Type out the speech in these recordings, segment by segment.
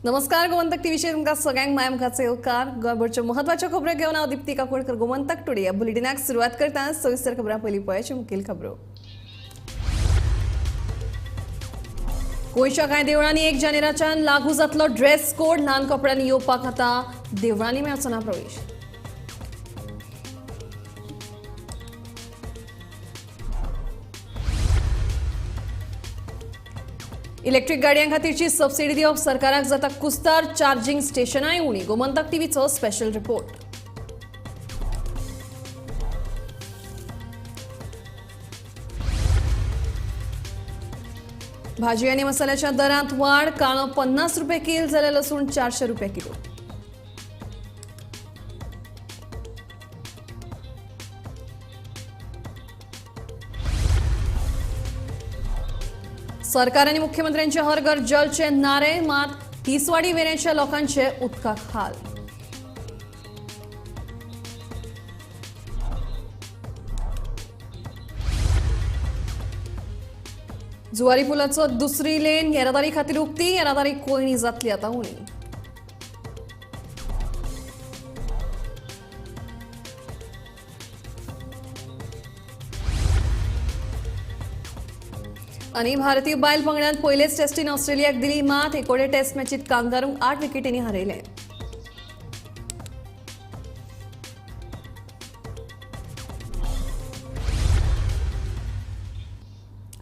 नमस्कार, गोमंतक टीव्हीचेर तुमकां सगळ्यांक माय मुखाचो येवकार. गोंयभरच्यो म्हत्वाच्यो खबरो घेवन हांव दीप्ती काकोडकर गोमंतक टुडे ह्या बुलेटिनाक सुरवात करता. सविस्तर खबरां पयलीं पळयाच्यो मुखेल खबरो. गोंयच्या कांय देवळांनी 1 जानेराच्यान लागू जातलो ड्रेस कोड. ल्हान कपड्यांनी येवपाक आतां देवळांनी मेळचो ना प्रवेश. इलेक्ट्रीक गाडयां खातीरची सबसिडी दिवप सरकाराक जाता कुस्तार. चार्जिंग स्टेशनांय उणी. गोमंतक टीव्हीचो स्पेशल रिपोर्ट. भाजी आनी मसाल्याच्या दरांत वाड. काळो 50 रुपये किल जाल्यार लसूण 400 रुपये किलो. सरकार आनी मुख्यमंत्र्यांचे हर घर जलचे नारे, मात तिसवाडी वेरेंच्या लोकांचे उदकाक हाल. जुवारी पुलाचो दुसरी लेन येरादारी खातीर उक्ती. येरादारी कोयणी जातली आतां उणी. आनी भारतीय बायल पंगडान पयलेच टेस्टीन ऑस्ट्रेलियाक दिली मात. एकोडे टेस्ट मॅचीत कांगारूंक 8 विकेटींनी हारयले.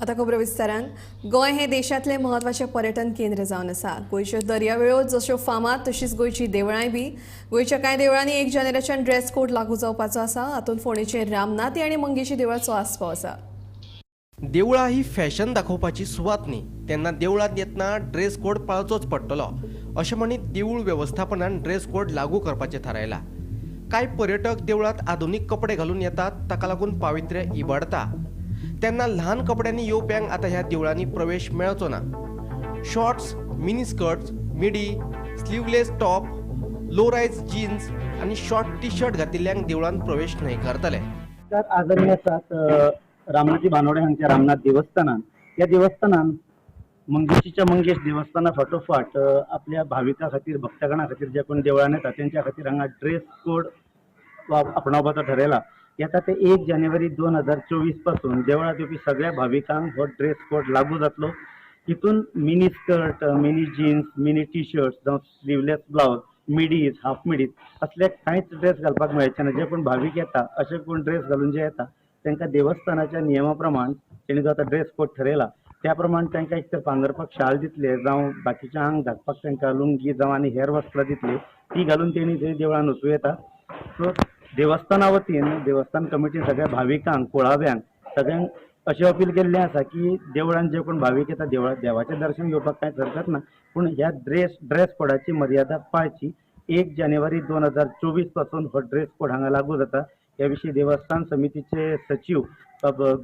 आतां खबरो विस्तारान. गोंय हे देशांतलें म्हत्वाचें पर्यटन केंद्र जावन आसा. गोंयच्यो दर्यावेळो जश्यो फामाद तशीच गोंयची देवळांय बी. गोंयच्या कांय देवळांनी 1 जानेराच्यान ड्रेस कोड लागू जावपाचो आसा. हातूंत फोंडेचे रामनाथी आनी मंगेशी देवळाचो आस्पाव आसा. देवळां ही फॅशन दाखोवपाची सुवात न्ही, तेन्ना देवळांत येतना ड्रेस कोड पाळचोच पडटलो अशें म्हणीत देवूळ वेवस्थापनान ड्रेस कोड लागू करपाचें थारायलां. कांय पर्यटक देवळांत आधुनीक कपडे घालून येतात, ताका लागून पावित्र्य इबाडता. तेन्ना ल्हान कपड्यांनी येवप्यांक आतां ह्या देवळांनी प्रवेश मेळचो ना. Shorts, mini skirts, midi, sleeveless top, low rise jeans आनी शॉर्ट टी शर्ट घातिल्ल्यांक देवळांत प्रवेश न्हयकारतले. आज आमी आसात रामनाथी बानोडे हांगच्या रामनाथ देवस्थानान. ह्या देवस्थानान मंगेशीच्या मंगेश देवस्थाना फाटोफाट आपल्या भाविकां खातीर, भक्तगणां खातीर जे कोण देवळान येता तेंच्या खातीर हांगा ड्रेस कोड आपणावपाचो ठरयला. येता ते 1 जानेवारी 2024 पासून देवळांत येवपी सगळ्या भाविकांक हो ड्रेस कोड लागू जातलो. हितून mini skirt, mini jeans, mini T shirt जावं स्लिवलेस ब्लावज, मिडीज, हाफ मिडीज असले कांयच ड्रेस घालपाक मेळचे ना. जे कोण भावीक येता अशे कोण ड्रेस घालून जे येता तांकां देवस्थानाच्या नियमा प्रमाण तेणी जो आतां ड्रेस कोड ठरयला त्या प्रमाण तांकां एक तर पांगरपाक शाल दितले जावं बाकीच्या आंग धाकपाक तांकां लुंगी जावं आनी हेर वस्त्रां दितले, ती घालून तेणी थंय देवळान वचूं येता. सो देवस्थाना वतीन देवस्थान कमिटी सगळ्या भाविकांक, कुळाव्यांक सगळ्यांक अशें अपील केल्लें आसा की देवळान जे कोण भावीक येता देवळात देवाचें दर्शन घेवपाक कांयच हरकत ना, पूण ह्या ड्रेस कोडाची मर्यादा पाळची. 1 जानेवारी 2024 पासून हो ड्रेस कोड हांगा लागू जाता. ह्या विशीं देवस्थान समितीचे सचीव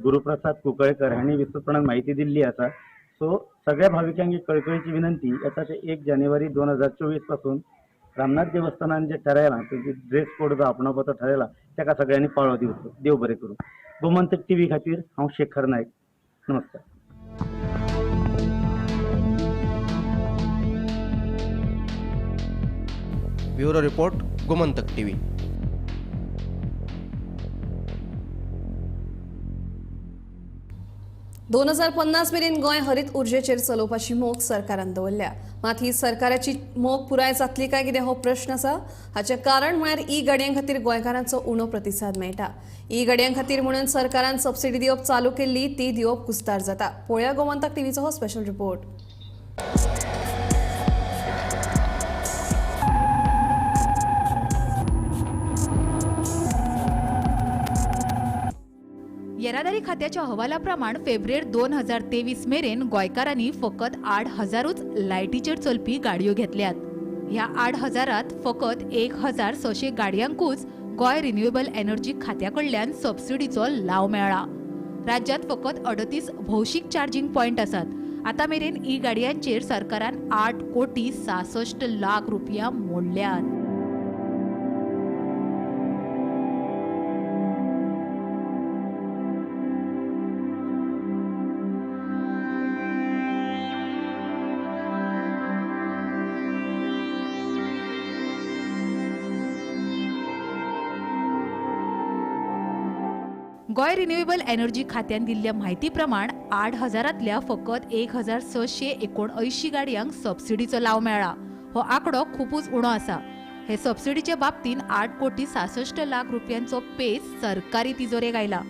गुरुप्रसाद कुंकळकर हांणी विस्तृतपणान माहिती दिल्ली आसा. सो सगळ्या भाविकांक कळकळीची विनंती, येता ते 1 जानेवारी 2024 पासून रामनाथ देवस्थानान जे ठरयलां तेजी ड्रेस कोड जो आपणावपाचो ठरयला ताका सगळ्यांनी पाळो दिवचो. देव बरें करूं. गोमंतक टीव्ही खातीर हांव शेखर नायक. नमस्कार. Bureau report, Gomantak TV. 2050 मेरेन गोंय हरीत उर्जेचेर चलोवपाची मोख सरकारान दवरल्या. मात ही सरकाराची मोख पुराय जातली काय कितें हो प्रश्न आसा. हाचें कारण म्हळ्यार ई गाडयां खातीर गोंयकारांचो उणो प्रतिसाद मेळटा. ई गाडयां खातीर म्हणून सरकारान सबसिडी दिवप चालू केल्ली, ती दिवप कुस्तार जाता. पळोवया गोमंतक टीव्हीचो हो स्पेशल रिपोर्ट. येरादारी खात्याच्या अहवालाप्रमाण फेब्रेर 2023 मेरेन गोंयकारांनी फकत 8,000च लायटीचेर चलपी गाडयो घेतल्यात. ह्या 8,000त फकत 1,600 गाडयांकूच गोंय रिन्युएबल एनर्जी खात्या कडल्यान सबसिडीचो लाव मेळ्ळा. राज्यांत फकत 38 भौशीक चार्जिंग पॉयंट आसात. आतां मेरेन ई गाडयांचेर सरकारान 8,66,00,000 रुपया मोडल्यात. गोंय रिन्युएबल एनर्जी खात्यान दिल्ल्या म्हायती प्रमाण 8,000तल्या फकत 1,679 गाडयांक सबसिडीचो लाव मेळ्ळा. हो आंकडो खुबूच उणो आसा. हे सबसिडीचे बाबतींत 8,66,00,000 रुपयांचो पेस सरकारी तिजोरेक आयला.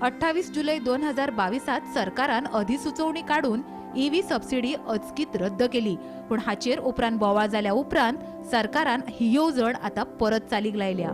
28 जुलय 2022 सरकारान अधिसुचोवणी काडून ईव्ही सबसिडी अचकीत रद्द केली, पूण हाचेर उपरांत बोवाळ जाल्या उपरांत सरकारान ही येवजण आतां परत चालीक लायल्या.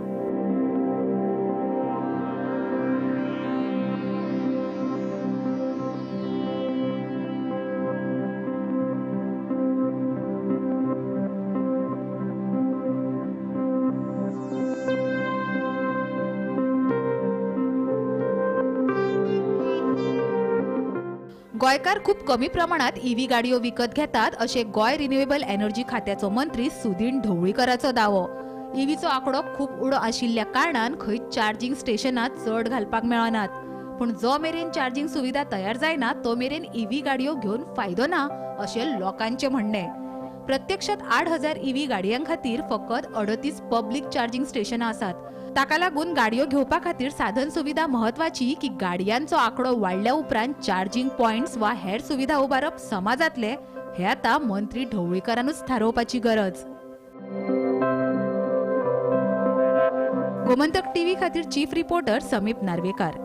गोंयकार खूब कमी प्रमाणात ईव्ही गाडयो विकत घेतात अशें गोंय रिन्युएबल एनर्जी खात्याचो मंत्री सुदीन ढवळीकराचो दावो. ईव्हीचो आंकडो खूब उणो आशिल्ल्या कारणान खंय चार्जिंग स्टेशनां चड घालपाक मेळनात, पूण जो मेरेन चार्जिंग सुविधा तयार जायना तो मेरेन ईव्ही गाडयो घेवन फायदो ना अशें लोकांचें म्हणणें. प्रत्यक्षात 8,000 ईव्ही गाडयां खातीर फकत 38 पब्लीक चार्जिंग स्टेशनां आसात. ताका लागून गाडयो घेवपा खातीर साधन सुविधा म्हत्वाची की गाडयांचो आंकडो वाडल्या उपरांत चार्जिंग पॉयंट्स वा हेर सुविधा उबारप समा जातले हे आतां मंत्री ढवळीकरानूच थारोवपाची गरज. गोमंतक टीव्ही खातीर चीफ रिपोर्टर समीप नार्वेकार.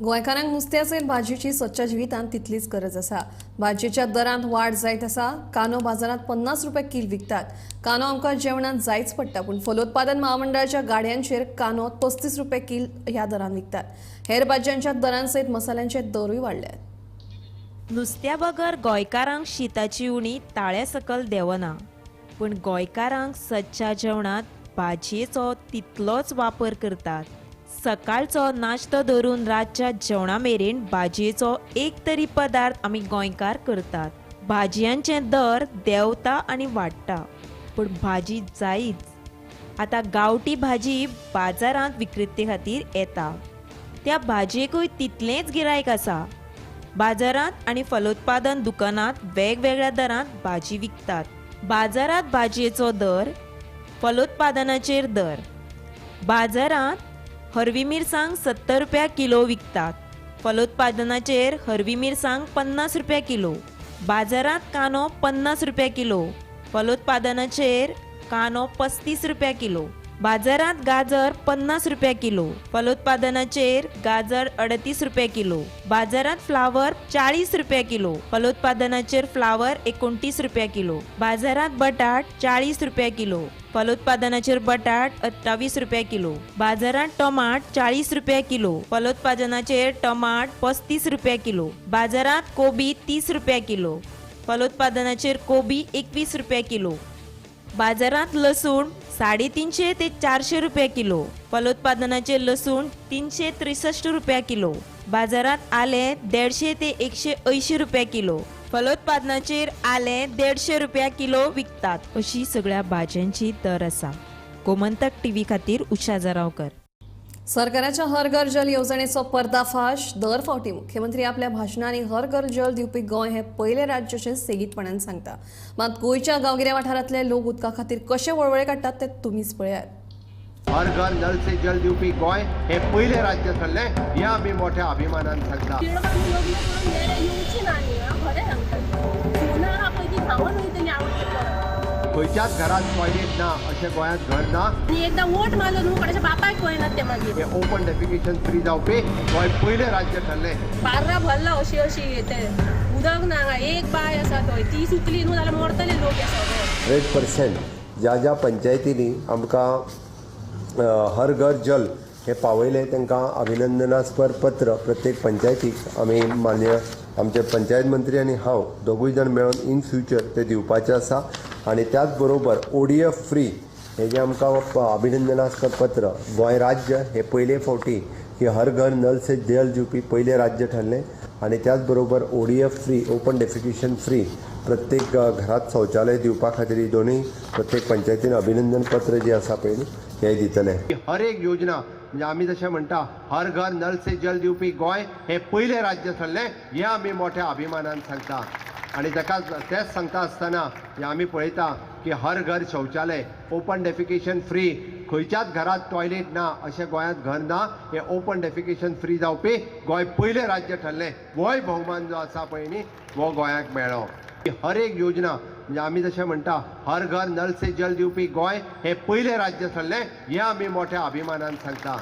गोंयकारांक नुस्त्या सयत भाजयेची सदच्या जिवितांत तितलीच गरज आसा. भाजयेच्या दरांत वाड जायत आसा. कांदो बाजारांत 50 रुपया कील विकतात. कांदो आमकां जेवणांत जायच पडटा, पूण फलोत्पादन महामंडळाच्या गाडयांचेर कांदो 35 रुपया कील ह्या दरान विकतात. हेर भाजयांच्या दरां सयत मसाल्यांचे दरूय वाडल्यात. नुस्त्या बगर गोंयकारांक शिताची उणी ताळ्या सकल देंवना, पूण गोंयकारांक सदच्या जेवणांत भाजयेचो तितलोच वापर करतात. सकाळचो नाश्तो धरून रातच्या जेवणा मेरेन भाजयेचो एक तरी पदार्थ आमी गोंयकार करतात. भाजयांचे दर देंवता आनी वाडटा, पूण भाजी जायच. आतां गांवठी भाजी बाजारांत विक्रेते खातीर येता, त्या भाजयेकूय तितलेंच गिरायक आसा. बाजारांत आनी फलोत्पादन दुकानांत वेगवेगळ्या दरांत भाजी विकतात. बाजारांत भाजयेचो दर, फलोत्पादनाचेर दर. बाजारांत हरवी मिरसांग 70 रुपया किलो विकतात, फलोत्पादनाचेर हरवी मिरसांग 50 रुपया किलो. बाजारांत कांदो 50 रुपया किलो, फलोत्पादनाचेर कांदो 35 रुपया किलो. बाजारांत गाजर 50 रुपया किलो, फलोत्पादनाचेर गाजर 38 रुपया किलो. बाजारांत फ्लावर 40 रुपया किलो, फलोत्पादनाचेर फ्लावर 29 रुपया किलो. बाजारांत बटाट 40 रुपया किलो, फलोत्पादनाचेर बटाट 28 रुपया किलो. बाजारांत टमाट 40 रुपया किलो, फलोत्पादनाचेर टमाट 35 रुपया किलो. बाजारांत कोबी 30 रुपया किलो, फलोत्पादनाचेर कोबी 21 रुपया किलो. बाजारांत लसूण 350 ते 400 रुपया किलो, फलोत्पादनाचेर लसूण 363 रुपया किलो. बाजारांत आलें 150 ते 180 रुपया किलो, फलोत्पादनाचेर आलें 150 रुपया किलो विकतात. अशी सगळ्या भाजयांची दर आसा. गोमंतक टीव्ही खातीर उषा जरावकर. सरकाराच्या हर घर जल येवजणेचो पर्दाफाश. दर फावटी मुख्यमंत्री आपल्या भाशणांनी हर घर जल दिवपी गोंय हे पयलें राज्य अशें सेगीतपणान सांगता. मात गोंयच्या गांवगिऱ्या वाठारांतले लोक उदका खातीर कशे वळवळे काडटात ते तुमीच पळयात. हर घर नल से जल दिवपी गोंय हे पयलें राज्य थारलें हें आमी मोठ्या अभिमानान सांगता. खंयच्याच घरात टॉयलेट ना अशें गोंयांत घर ना. एकदां वोट मारलो न्हू कोणाच्या बापायक कळना ते मागीर. हे ओपन डेफिकेशन फ्री जावपी गोंय पयलें राज्य थारलें. बार्रा भरला अशी अशी ते उदक ना हांगा, एक बांय आसा थंय ती सुकली न्हू जाल्यार मरतले लोक हे सगळे. 100% ज्या ज्या पंचायतींनी आमकां हर घर जल हे पावयलें तांकां अभिनंदनास्पर पत्र प्रत्येक पंचायतीक आमी मान्य आमचे पंचायत मंत्री आनी हांव दोगूय जाण मेळून इन फ्युचर ते दिवपाचें आसा. आनी त्याच बरोबर ओडीएफ फ्री हे जें आमकां अभिनंदनास्पद पत्र गोंय राज्य हे पयले फावटी की हर घर नल से जल दिवपी पयलें राज्य ठरलें. आनी त्याच बरोबर ODF free, open defecation free, प्रत्येक घरात शौचालय दिवपा खातीर दोनूय प्रत्येक पंचायतीन अभिनंदन पत्र जें आसा पळय हें दितले. हर एक योजना म्हणजे आमी जशें म्हणटा हर घर नल से जल दिवपी गोंय हे पयलें राज्य थारलें हें आमी मोठ्या अभिमानान सांगता. आनी ताका तेंच सांगता आसतना आमी पळयता की हर घर शौचालय, ओपन डेफिकेशन फ्री, खंयच्याच घरात टॉयलेट ना अशें गोंयांत घर ना. हें ओपन डेफिकेशन फ्री जावपी गोंय पयलें राज्य ठरलें. होय भोवमान जो आसा पळय न्ही हो गोंयाक मेळ्ळो. हर एक योजना म्हणजे आमी जशें म्हणटा हर घर नल से जल दिवपी गोंय हें पयलें राज्य ठरलें, हें आमी मोठ्या अभिमानान सांगता.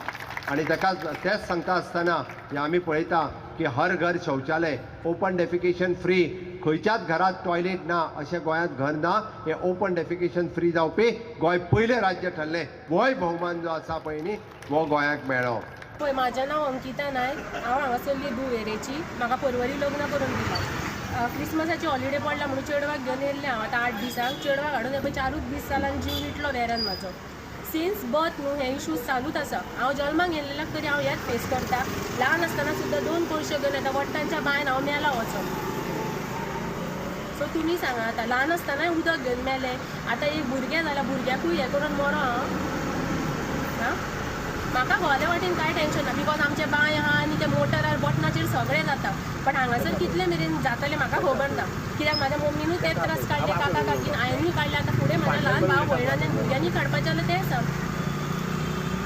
आनी ताका तेंच सांगता आसतना हें आमी पळयता की हर घर शौचालय, ओपन डेफिकेशन फ्री, खंयच्याच घरात टॉयलेट ना अशें गोंयांत घर ना, हें ओपन डेफिकेशन फ्री जावपी गोंय पयलें राज्य ठरलें. होय भोवमान जो आसा पळय न्ही हो गोंयाक मेळ्ळो. पळय, म्हाजें नांव अंकिता नायक, हांव हांगासरली दुवेरेची. म्हाका परवरी लग्न करून दिला. क्रिसमसाची हॉलिडे पडला म्हणून चेडवाक घेवन येयल्लें हांव. आतां 8 दिसांक चेडवाक हाडून पळय 4ूच दीस जाला आनी जीव विटलो वेऱ्यान म्हाजो. सिन्स बर्थ न्हू हे इशूज चालूच आसा. हांव जल्माक येयल्ल्याक तरी हांव हेच फेस करता. ल्हान आसतना सुद्दां 2 पयशे घेवन येता वट्टांच्या बांयन हांव मेला वचोन. सो तुमी सांगा आतां ल्हान आसतनाय उदक घेवन मेलें, आतां एक भुरगें जाल्यार भुरग्याकूय हें करून मरो हांव. आं, म्हाका घोवाले वाटेन कांय टेंशन ना because आमचें बांय आहा आनी ते मोटरार बटनाचेर सगळें जाता. बट हांगासर कितले मेरेन जातलें म्हाका खबर ना, कित्याक म्हाज्या मम्मीनूय ते त्रास काडले, काका काकीन हांवेनूय काडले. आतां फुडें म्हाज्या ल्हान भाव भयणांनी आनी भुरग्यांनी काडपाचें जाल्यार तें सांग.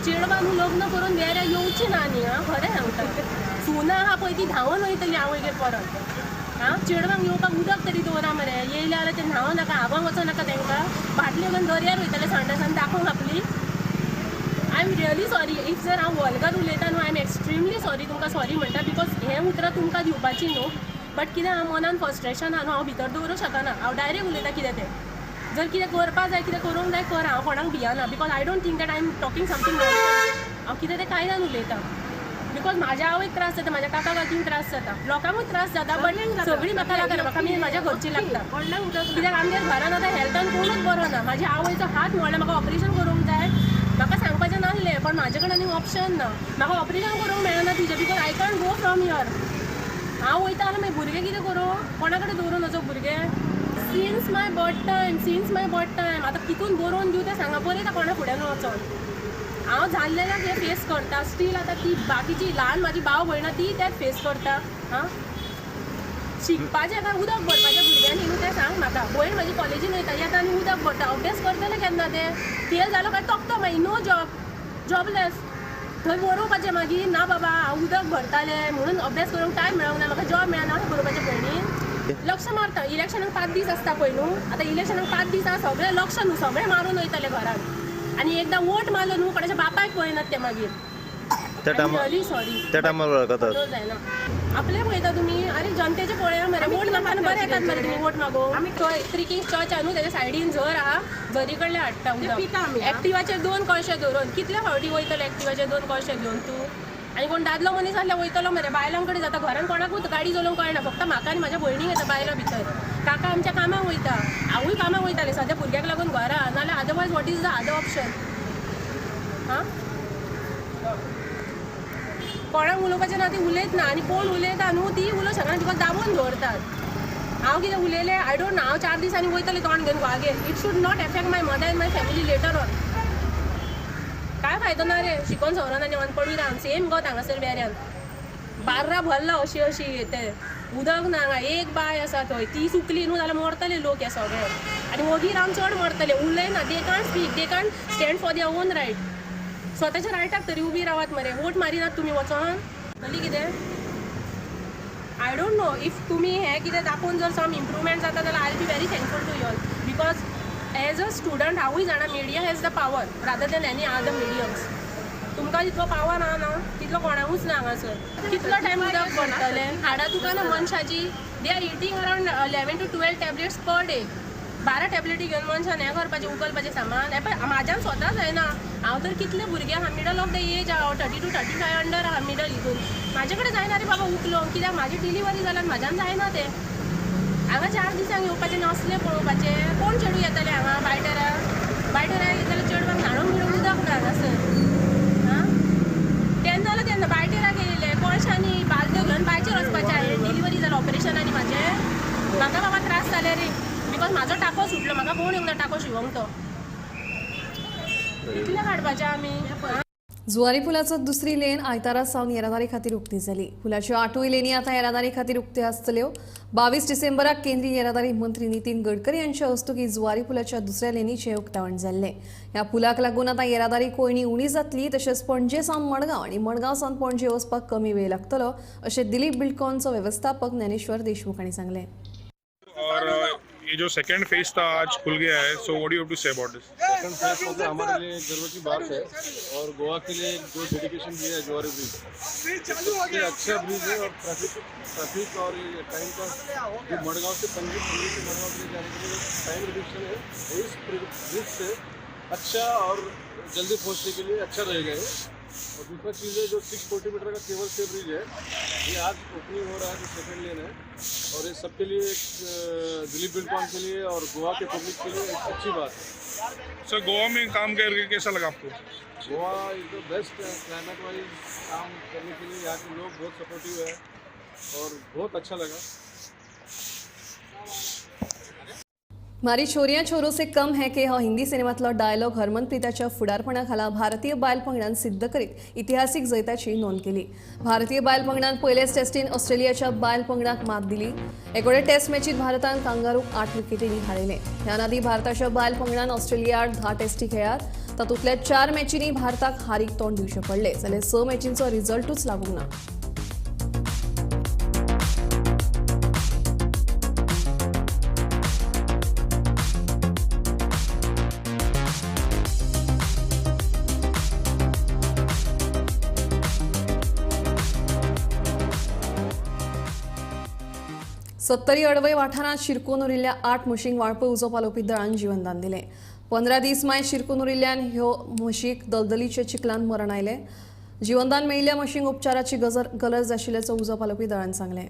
चेडवां न्हू लग्न करून वेऱ्या येवची ना न्ही. आं, खरें सांगता, सुना आहा पळय ती धांवन वयतली आवयगेर परत. आं, चेडवांक येवपाक उदक तरी दवरा मरे. येयले जाल्यार ते न्हांव नाका, हागोंक वचो नाका, तांकां बाटल्यो घेवन दर्यार वयतले संडासान दाखोवंक आपली. I am really sorry if जर हांव वल्गर उलयता न्हू, I am extremely sorry. तुमकां सॉरी म्हणटा because हें उतरां तुमकां दिवपाची न्हू. बट कितें हांव मनान फ्रस्ट्रेशन आहा न्हू, हांव भितर दवरूंक शकना. हांव डायरेक्ट उलयता कितें तें. जर कितें करपा जाय, कितें करूंक जाय कर, हांव कोणाक Vienna because I don't think that I am talking something. हांव कितें तें कायद्यान उलयता because म्हाज्या आवयक त्रास जाता, म्हाज्या काका काकींक त्रास जाता, लोकांकूय त्रास जाता. बट सगळीं म्हाका लागना, म्हाका मेन म्हाज्या घरची लागता. कित्याक आमगेर घरान आतां हेल्थान कोणूच बरो ना. म्हाजी आवयचो हात मोडला, म्हाका ऑपरेशन करूंक जाय. म्हाका सांगपाचें नासलें पण म्हाजे कडेन आनी ऑप्शन ना. म्हाका ऑपरेशन करूंक मेळना तिजें because I can't go from here. हांव वयता जाल्यार मागीर भुरगें कितें करूं, कोणा कडेन दवरून वचो भुरगें? Since my birth time, since my birth time. आतां कितून बरोवन दिवं तें सांगा, बरयता कोणा फुड्यान वचोन. हांव जाल्लेल्याक हें फेस करता स्टील. आतां ती बाकीची ल्हान म्हाजी भाव भयणां ती तेंच फेस करता. आं, शिकपाचें काय उदक भरपाचें भुरग्यांनी न्हू तें सांग म्हाका. भयण म्हाजी कॉलेजीन वयता, येता आनी उदक भरता. अभ्यास करतले केन्ना ते? फेल जालो काय तकटो मागीर नो जॉब, जॉबलेस. थंय बरोवपाचें मागीर ना बाबा हांव उदक भरतालें म्हणून अभ्यास करूंक टायम मेळोंक ना, म्हाका जॉब मेळना अशें बरोवपाचें भयणीन. लक्ष मारता. इलेक्शनाक 5 दीस आसता पळय न्हू, आतां इलेक्शनाक 5 दीस आसा, सगळें लक्ष न्हू सगळें मारून वयतले घरान. आनी एकदां वोट मारलो न्हू कोणाच्या बापायक पळयनात ते मागीर. रियली सॉरी, त्या टायमार वळखतात जायना आपले पळयता तुमी. आरे जनतेचे पळया मरे, वोट मागपाक बरें येतात मरे तुमी वोट मागो. थंय त्रिकिंग चर्च आहा न्हू, तेच्या सायडीन झर आहा, झरी कडले हाडटा उदक. एक्टिवाचेर 2 कळशे दवरून कितले फावटी वयतले एक्टिवाचेर 2 कळशे घेवन तूं? आनी कोण दादलो मनीस आसल्यार वयतलो मरे, बायलां कडेन जाता. घरान कोणाकूच गाडी चलोवंक कळना, फक्त म्हाका आनी म्हाज्या भयणीक येता बायलां भितर. काका आमच्या कामाक वयता, हांवूय कामाक वयतालें सद्या भुरग्याक लागून घरा, नाल्यार otherwise what is the other option? आं, कोणाक उलोवपाचें ना ती उलयत ना, आनी कोण उलयता न्हू ती उलोवंक शकना because दाबोवन दवरतात. हांव कितें उलयलें I don't know. हांव 4 दिसांनी वयतलें तोंड घेवन घोवागेर. It should not affect my mother and my family later on. काय फायदो ना रे शिकोन सवरोन आनी अनपडूय रावन. सेम गो हांगासर वेऱ्यान बार्रा भरला अशी अशी ते उदक ना हांगा. एक बांय आसा थंय, ती सुकली न्हू जाल्यार मरतले लोक हे सगळे. आनी वोगी रावन चड मरतले, उलयना. They can't speak, they can't stand for their own right. स्वताच्या रायटाक तरी उबी रावात मरे. वोट मारिनात तुमी वचोन जाली कितें? I don't know if तुमी हें कितें दाखोवन जर सम इम्प्रूवमेंट जाता जाल्यार I will be very thankful to you all because as a student हांवूय जाणा media has the power rather than any other mediums. तुमकां जितलो पावर आहा ना तितलो कोणाकूच ना हांगासर. कितलो टायम उदक भरतले? हाडां दुखना मनशाची. They are eating around 11 to 12 tablets per day. 12 टॅबलेटी घेवन मनशान हें करपाचें, उखलपाचें सामान. हें पळय म्हाज्यान स्वता जायना. हांव तर कितले भुरगे आहा मिडल ऑफ the age आहा, 30 to 35 under आहा मिडल हितून. म्हाजे कडेन जायना रे बाबा उखलोंक, कित्याक म्हाजी डिलिव्हरी जाल्यार म्हाज्यान जायना तें. हांगा 4 दिसांक येवपाचें नासलें पळोवपाचें. कोण चेडूं येतलें हांगा बायटरा? बायटरा येतलें चेडवांक न्हाणोवंक बिणोवंक उदक ना हांगासर. आं, तेन्ना जाल्यार तेन्ना बायटेराक येयलें कोळशांनी बालद्यो घेवन बांयचेर वचपाचें. हांवें डिलिव्हरी जालें ऑपरेशन आनी म्हाजें म्हाका बाबा त्रास जाले रे because म्हाजो टाको सुटलो. म्हाका कोण येवंक ना टाको शिवोंक तो. कितले काडपाचें आमी? जुवारी पुलाचो दुसरी लेन आयतारा सावन येरादारी खातीर उक्ती जाली. पुलाच्यो 8 लेनी आतां येरादारी खातीर उक्त्यो आसतल्यो. 22 डिसेंबराक केंद्रीय येरादारी मंत्री नितीन गडकरी यांच्या हस्तुकीं जुवारी पुलाच्या दुसऱ्या लेनीचें उक्तावण जाल्लें. ह्या पुलाक लागून आतां येरादारी कोयणी उणी जातली, तशेंच पणजे सावन मडगांव आनी मडगांव सावन पणजे वचपाक कमी वेळ लागतलो अशें दिलीप बिल्डकॉनचो वेवस्थापक ज्ञानेश्वर देशमुख हांणी सांगलें. ये जो सेकंड फेज था आज खुल गया है, so what do you have to say about this? Second phase मतलब हमारे लिए गर्व की बात है और गोवा के लिए जो डेडिकेशन दिया है जुआरी ब्रिज, सबसे अच्छा ब्रिज है और ट्रैफिक और ये टाइम का जो मडगांव से पणजी, पणजी से मडगांव के लिए जाने के लिए टाइम रिडक्शन है, इस ब्रिज से अच्छा और जल्दी पहुंचने के लिए अच्छा रहेगा ये। और दूसरा चीज़ है जो 640 मीटर का केबल से ब्रिज है, ये आज ओपनिंग हो रहा है जो सेकंड लेन है, और ये सबके लिए एक दिलीप बिल्डकॉन के लिए और गोवा के पब्लिक के लिए एक अच्छी बात है। सर, गोवा में काम करके कैसा लगा आपको? Goa is the best climate wise काम करने के लिए, यहाँ के लोग बहुत सपोर्टिव है और बहुत अच्छा लगा। मारी छोरियां छोरों से कम है के हो हिंदी सिनेमातलो डायलॉग हरमनप्रीताच्या फुडारपणा खाला भारतीय बायल पंगडान सिद्ध करीत इतिहासीक जैताची नोंद केली. भारतीय बायल पंगडान पयलेच टेस्टीन ऑस्ट्रेलियाच्या बायल पंगडाक मात दिली. एकोडे टेस्ट मॅचीत भारतान कांगारूक 8 विकेटींनी हारयले. ह्या आदीं भारताच्या बायल पंगडान ऑस्ट्रेलिया आड 10 टेस्टी खेळ्यात, तातूंतल्या 4 मॅचींनी भारताक हारीक तोंड दिवचें पडलें, जाल्यार 6 मॅचींचो रिजल्टूच लागूंक ना. सत्तरी अडवय वाठारांत शिरकून उरिल्ल्या 8 म्हशींक वाळपय उजो पालोवपी दळान जीवनदान दिलें. 15 दीस माय शिरकून उरिल्ल्यान ह्यो म्हशीक दलदलीच्या चिखलान मरण आयलें. जीवनदान मेळिल्ल्या म्हशींक उपचाराची गरज आशिल्ल्याचो उजो पालोवपी दळान सांगलें.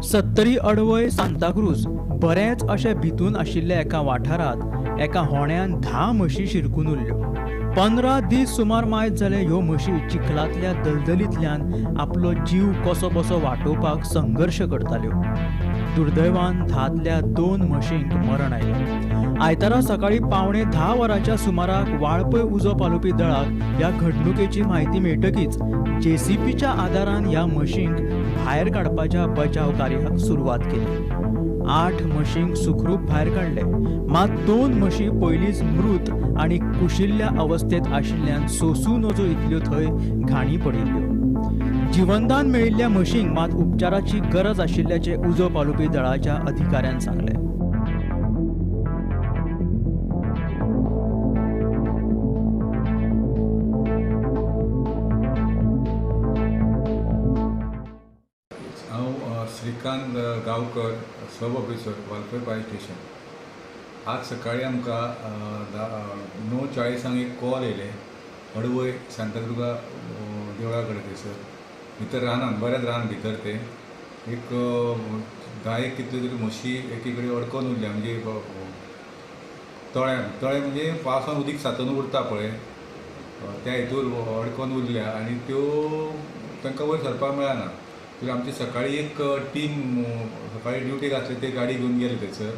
सत्तरी अडवय सांताक्रूज बरेंच अशें भितून आशिल्ल्या एका वाठारांत एका होण्यान 10 म्हशी शिरकून उरल्यो. 15 दीस सुमार मायत जाले ह्यो म्हशी चिखलांतल्या दलदलींतल्यान आपलो जीव कसो बसो वाटोवपाक संघर्श करताल्यो. दुर्दैवान 10तल्या 2 म्हशींक मरण आयलें. आयतारा सकाळी 9:45 वरांच्या सुमाराक वाळपय उजो पालोवपी दळाक ह्या घडणुकेची म्हायती मेळटकीच जेसीपीच्या आदारान ह्या म्हशींक भायर काडपाच्या बचाव कार्याक सुरवात केली. 8 म्हशींक सुखरूप भायर काडले, मात 2 म्हशी पयलींच मृत आनी कुशिल्ल्या अवस्थेत आशिल्ल्यान सोसूं नजो इतल्यो थंय घाणी पडिल्ल्यो. जिवनदान मेळिल्ल्या म्हशींक मात उपचाराची गरज आशिल्ल्याचें उजो पालोवपी दळाच्या अधिकाऱ्यान सांगलें. Shrikant Gaonkar, sub officer, Valpoi fire station. आज सकाळी आमकां 9:40 एक कॉल येयले अडवय सांतादुर्गा देवळा कडेन थंयसर भितर रानान, बऱ्याच रान भितर ते एक 10 कितल्यो तरी म्हशी एकी कडेन अडकोन उरल्या, म्हणजे तळ्यान, तळें म्हणजे पावसान उदीक साचून उरता पळय त्या हितूर अडकोन उरल्या आनी त्यो तांकां वयर सरपाक मेळना. आमची सकाळी एक टीम सकाळी ड्युटीक आसले ते गाडी घेवन गेले थंयसर.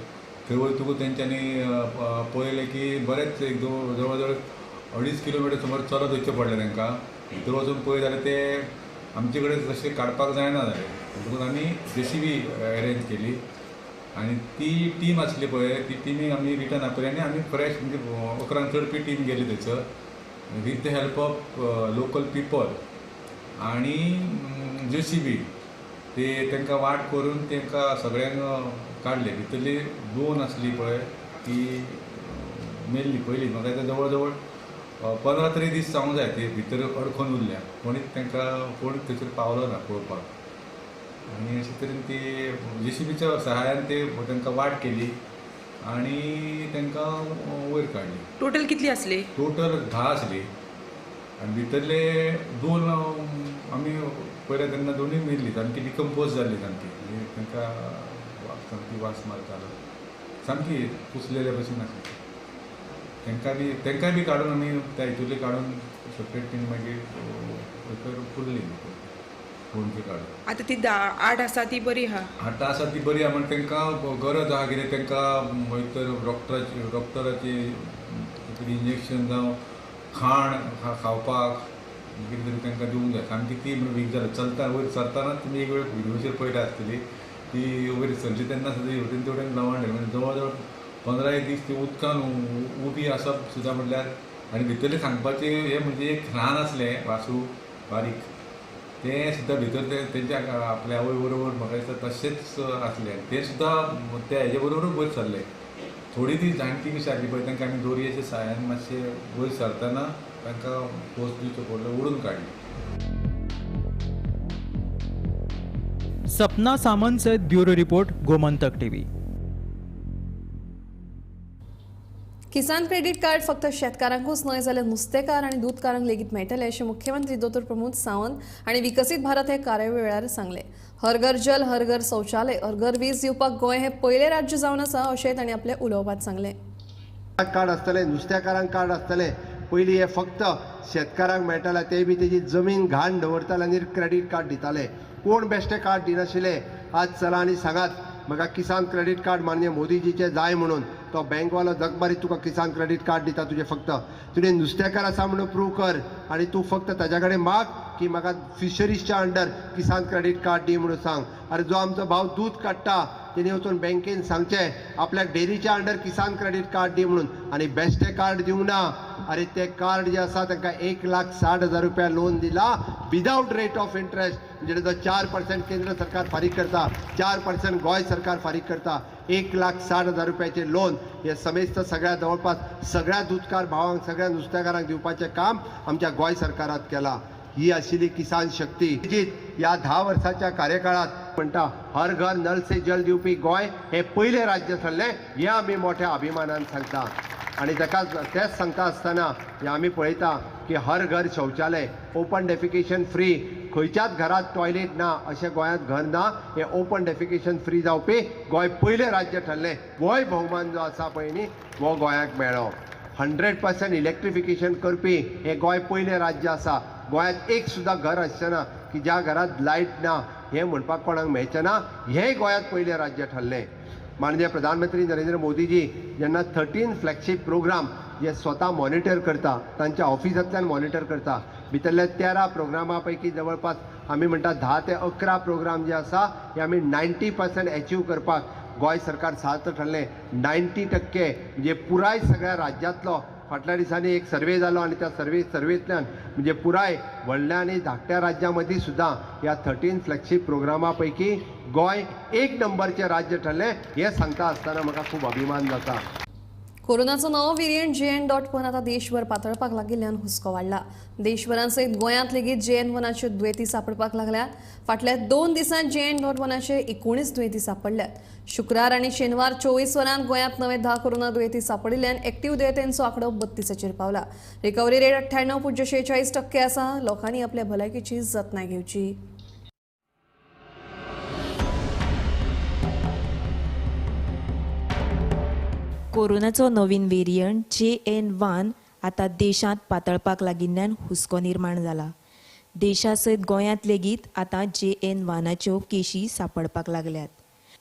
थंय वयतकूच तेंच्यांनी पळयलें की बरेंच एक जवळ जवळ 2.5 किलोमिटर सुमार चलत वचचें पडलें तांकां. भितर वचून पळयत जाल्यार ते आमचे कडेन तशें काडपाक जायना जालें, म्हणटकूच आमी जेसीबी अरेंज केली आनी ती टीम आसली पळय ती टिमीक आमी रिटर्न आपयली आनी आमी फ्रेश म्हणजे 11 चडपी टीम गेली थंयसर with the help of local people आनी जेसीबी ते तांकां वाट करून तांकां सगळ्यांक काडले. भितरली 2 आसली पळय ती मेल्ली पयलीं, म्हाका दिसता जवळ जवळ 15 तरी दीस जावंक जाय ते भितर अडखून उरल्या, कोणीच तांकां कोण थंयसर पावलो ना पळोवपाक. आनी अशे तरेन ती जेसीबीच्या सहायान ते तांकां वाट केली आनी तांकां वयर काडली. टोटल कितली आसली? टोटल 10 आसली आनी भितरले 2 आमी पळयले तेन्ना 2 मेल्ली, सामकी डिकम्पोज जाल्ली, सामकी तांकां सामकी वास मारतालो, सामकी कुसलेले भशेन आसली. तांकांय बी काडून आमी त्या हितूंतली काडून सेपरेट तेणी मागीर तर पुरली होणकी काडून. आतां ती 8 आसा ती बरी आहा. 8 आसा ती बरी आहा, म्हण तांकां गरज आहा कितें तांकां एक तर डॉक्टराची इंजेक्शन जावं खाण खावपाक कितें तरी तांकां दिवंक जाय. सामकी ती म्हणून वीक जाल्या, चलता वयर सरतना तुमी एक वेळ व्हिडियोचेर पळयता आसतली, ती वयर सरली तेन्ना सुद्दां हेवटेन तेवटेन लवंडली, म्हणजे जवळ जवळ 15 दीस ती उदकान उबी आसप सुद्दां म्हणल्यार. आनी भितरलें सांगपाचें हें म्हणजे एक ल्हान आसलें वासरू बारीक, तें सुद्दां भितर तें तेंच्या आपल्या आवय बरोबर म्हाका दिसता तशेंच आसलें, तें सुद्दां त्या हेजे बरोबरूच वयर सरलें. थोडी ती जाणटी कशी आसली पळय तांकां आमी दोरयेच्या साहाय्यान मातशें वयर सरतना तांकां पोस दिवचो पडलो, ओडून काडली. सपना सामंत सयत bureau report, Gomantak TV. Kisan credit card फक्त शेतकारांकूच न्हय जाल्यार नुस्तेकार आनी दूदकारांक लेगीत मेळटले अशें मुख्यमंत्री दोतोर प्रमोद सावंत हांणी विकसीत भारत हे कार्यावळी वेळार सांगलें. हर घर जल, हर घर शौचालय, हर घर वीज दिवपाक गोंय हें पयलें राज्य जावन आसा अशें तांणी आपल्या उलोवपांत सांगलें. कार्ड आसतलें, नुस्तेकारांक कार्ड आसतलें. पयलीं हें फक्त शेतकारांक मेळटालें, ते बी तेजी जमीन घाण दवरताले आनी क्रेडीट कार्ड दिताले. कोण बेश्टे कार्ड दिनाशिल्ले. आज चला आनी सांगात म्हाका किसान क्रेडीट कार्ड माननीय मोदीजीचें जाय म्हणून, तो बँकवालो जगभरीत तुका किसान क्रेडीट कार्ड दिता. तुजें फक्त तुजें नुस्तेकार आसा म्हणून प्रूव कर आनी तूं फक्त ताज्या कडेन माग की म्हाका फिशरीजच्या अंडर किसान क्रेडीट कार्ड दी म्हणून सांग. आनी जो आमचो भाव दूद काडटा तेणी वचून बँकेन सांगचें आपल्याक डेरीच्या अंडर किसान क्रेडीट कार्ड दी म्हणून, आनी बेश्टें कार्ड दिवंक ना. अरे तें कार्ड जें आसा तांकां 1,60,000 रुपया लोन दिला विदावट रेट ऑफ इंट्रस्ट, म्हणजे जो 4% केंद्र सरकार फारीक करता, 4% गोंय सरकार फारीक करता. 1,60,000 रुपयाचें लोन हे समेस्त सगळ्या जवळपास सगळ्या दुदकार भावांक, सगळ्या नुस्तेकारांक दिवपाचें काम आमच्या गोंय सरकारान केलां. ही आशिल्ली किसान शक्ती. ह्या 10 वर्साच्या कार्यकाळात म्हणटा हर घर नल से जल दिवपी गोंय हें पयलें राज्य थारलें, हें आमी मोठ्या अभिमानान सांगता. आनी ताका तेंच सांगता आसतना हें आमी पळयता की हर घर शौचालय, ओपन डेफिकेशन फ्री, खंयच्याच घरांत टॉयलेट ना अशें गोंयांत घर ना, हें ओपन डेफिकेशन फ्री जावपी गोंय पयलें राज्य थारलें. होय भोवमान जो आसा पळय न्ही हो गोंयाक मेळ्ळो. 100% इलेक्ट्रिफिकेशन करपी हें गोंय पयलें राज्य आसा. गोंयांत एक सुद्दां घर आसचें ना की ज्या घरांत लायट ना हें म्हणपाक कोणाक मेळचें ना, हेंय गोंयांत पयलें राज्य थारलें. माननीय प्रधानमंत्री नरेंद्र मोदीजी जेन्ना 13 फ्लॅगशीप प्रोग्राम जे स्वता मॉनिटर करता, तांच्या ऑफिसांतल्यान मॉनिटर करता, भितरल्या 13 प्रोग्रामा पैकी जवळपास आमी म्हणटा 10 ते 11 प्रोग्राम जे आसा हे आमी 90% एचीव करपाक गोंय सरकार सार्थ ठरलें. 90% म्हणजे पुराय सगळ्या राज्यांतलो फाटल्या दिसांनी एक सर्वे जालो आनी त्या सर्वेंतल्यान म्हणजे पुराय व्हडल्या आनी धाकट्या राज्यां मदीं सुद्दां ह्या 13 फ्लॅगशीप प्रोग्रामा पैकी गोंय 1 नंबरचें राज्य ठरलें हें सांगता आसतना म्हाका खूब अभिमान जाता. कोरोनाचो नवो वेरियंट JN.1 आतां देशभर पातळपाक लागिल्ल्यान हुस्को वाडला. देशभरांत सयत गोंयांत लेगीत JN.1च्यो दुयेंती सापडपाक लागल्यात. फाटल्या 2 दिसांत JN.1चे 19 दुयेंती सापडल्यात. शुक्रार आनी शेनवार 24 वरांत गोंयांत नवे 10 कोरोना दुयेंती सापडिल्ल्यान एक्टिव्ह दुयेंतींचो आंकडो 32चेर पावला. रिकव्हरी रेट 98.46% आसा. लोकांनी आपल्या भलायकेची जतनाय घेवची. कोरोनाचो नवीन वेरियंट JN.1 आतां देशांत पातळपाक लागिल्ल्यान हुस्को निर्माण जाला. देशा सयत गोंयांत लेगीत आतां JN.1च्यो केशी सापडपाक लागल्यात.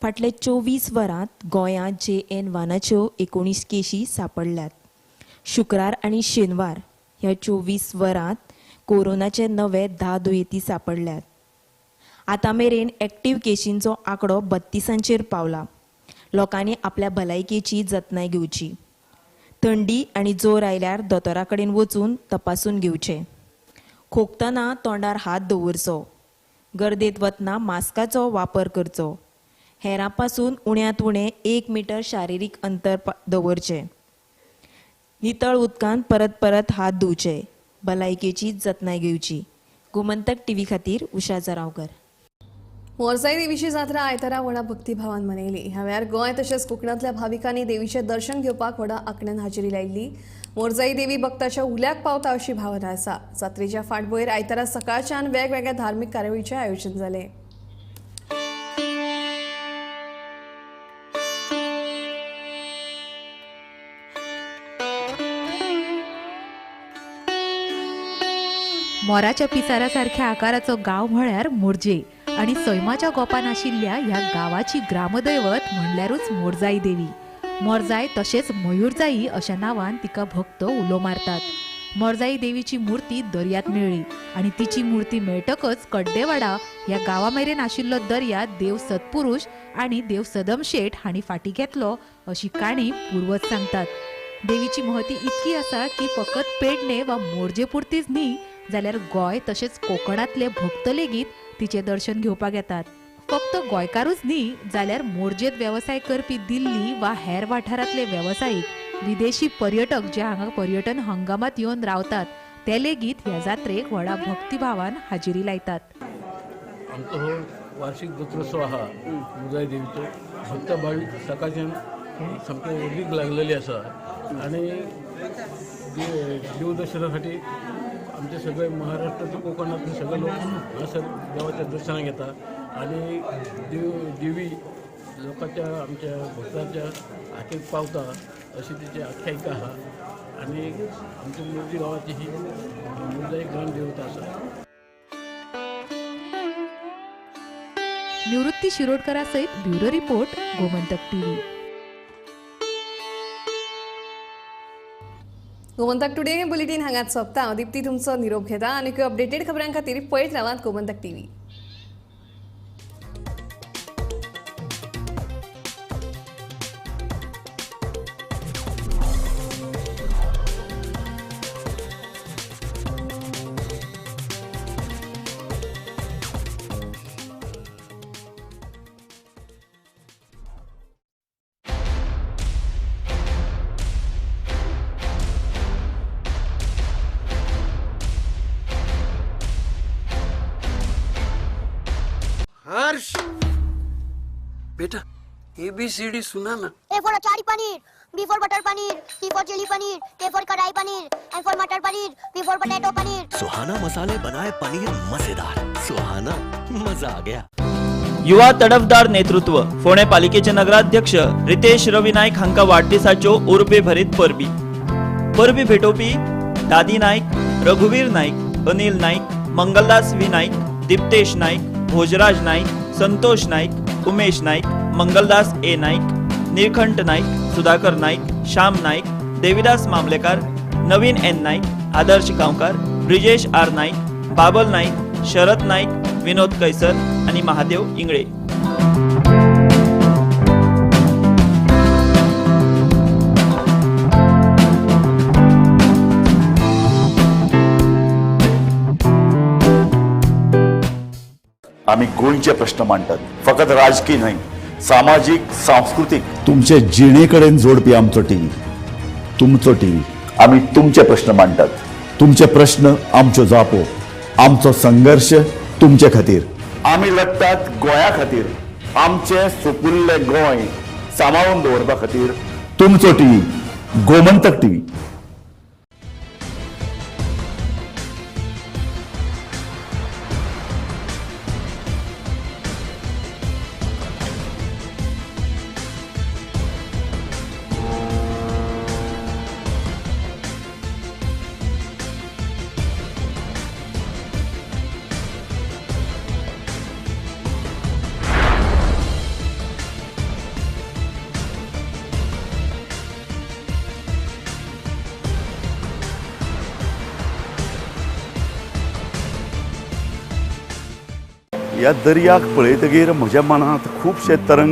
फाटले 24 वरांत गोंयांत JN.1च्यो 19 केशी सापडल्यात. शुक्रार आनी शेनवार ह्या 24 वरांत कोरोनाचे नवे 10 दुयेंती सापडल्यात. आतां मेरेन एक्टिव्ह केशींचो आंकडो 32चेर पावला. लोकांनी आपल्या भलायकेची जतनाय घेवची. थंडी आनी जोर आयल्यार दोतोरा कडेन वचून तपासून घेवचें. खोकतना तोंडार हात दवरचो. गर्देत वतना मास्काचो वापर करचो. हेरां पासून उण्यांत उणें 1 मिटर शारिरीक अंतर दवरचें. नितळ उदकान परत परत हात धुवचे. भलायकेची जतनाय घेवची. गोमंतक टीव्ही खातीर उषा जरावकर. मोरजाई देवीची जात्रा आयतारा व्हडा भक्तिभावान मनयली. ह्या वेळार गोंय तशेंच कोकणांतल्या भाविकांनी देवीचें दर्शन घेवपाक व्हडा आंकड्यान हाजेरी लायिल्ली. मोरजाई देवी भक्ताच्या उल्याक पावता अशी भावना आसा. जात्रेच्या फाटभुंयेर आयतारा सकाळच्यान वेगवेगळ्या धार्मीक कार्यावळीचें आयोजन जालें. मोराच्या पिसारा सारख्या आकाराचो गांव म्हळ्यार मोरजे आनी सैमाच्या गोपान आशिल्ल्या ह्या गांवाची ग्रामदैवत म्हणल्यारूच मोरजाई देवी. मोरजाय तशेंच मयूरजाई अशा नांवान तिका भक्त उलो मारतात. मोरजाई देवीची मूर्ती दर्यांत मेळ्ळी आनी तिची मूर्ती मेळटकच कड्डेवाडा ह्या गांवा मेरेन आशिल्लो दर्या देव सत्पुरुष आनी देव सदमशेठ हांणी फाटी घेतलो अशी काणी पुर्वज सांगतात. देवीची महती इतकी आसा की फकत पेडणे वा मोरजे पुरतीच न्ही जाल्यार गोंय तशेंच कोकणांतले भक्त लेगीत तिचें दर्शन घेवपाक येतात. फक्त गोंयकारूच न्ही जाल्यार मोरजेंत वेवसाय करपी दिल्ली वा हेर वाठारांतले वेवसायीक, विदेशी पर्यटक जे हांगा पर्यटन हंगामात येवन रावतात ते लेगीत ह्या जात्रेक व्हडा भक्तिभावान हाजेरी लायतात. आमचो हो वार्षिक जत्रोत्सव आहा मुजाई देवीचो. भक्त भावीक सकाळच्यान सामके उर्दीक लागलेली आसा आनी देवदर्शनासाठी आमचे सगळे महाराष्ट्राचे कोकणातले सगळे लोक हांगासर देवाच्या दर्शनाक येता आनी देव देवी लोकांच्या आमच्या भक्तांच्या हातीक पावता अशी तिची आख्यायिका आहा आनी आमच्या मोरजी गांवाची ही मुरजाई ग्रामदेवता आसा. निवृत्ती शिरोडकरा सहित bureau report, Gomantak TV. Gomantak today हे बुलेटीन हांगाच सोंपता. हांव दीप्ती तुमचो निरोप घेता आनी अपडेटेड खबरां खातीर पळयत रावात गोमंतक टीव्ही. हर्ष बेटा ABCD सुना ना. A for achari paneer, B for butter paneer, C for chilli paneer, K for kadai paneer, M for matar paneer, P for potato paneer. Suhana मसाले बनाए पनीर मजेदार. सुहाना मजा आ गया. युवा तडफदार नेतृत्व फोंडें पालिकेचे नगराध्यक्ष रितेश रवी नायक हांकां वाडदिसाच्यो उर्बे भरीत परबी. परबी भेटोवपी दादी नायक, रघुवीर Naik, Anil Naik, Mangaldas V Naik, Diptesh Naik, Bhojraj Naik, Santosh Naik, Umesh Naik, Mangaldas A Naik, Nilkanth Naik, Sudhakar Naik, Shyam Naik, Devidas Mamlekar, Naveen N Naik, Adarsh Gaonkar, Brijesh R Naik, Babal Naik, Sharad Naik, Vinod Kaisar आनी महादेव इंगळे. आमी गोंयचे प्रश्न मांडटात, फकत राजकीय न्हय, सामाजीक, सांस्कृतीक, तुमचे जिणे कडेन जोडपी आमचो टीव्ही, तुमचो टीव्ही. आमी तुमचे प्रश्न मांडटात, तुमचे प्रश्न आमच्यो जापो, आमचो संघर्श तुमचे खातीर. आमी लढटात गोंया खातीर, आमचें सुपुल्लें गोंय सांबाळून दवरपा खातीर. तुमचो टीव्ही, गोमंतक टीव्ही. ह्या दर्याक पळयतगीर म्हज्या मनांत खुबशे तरंग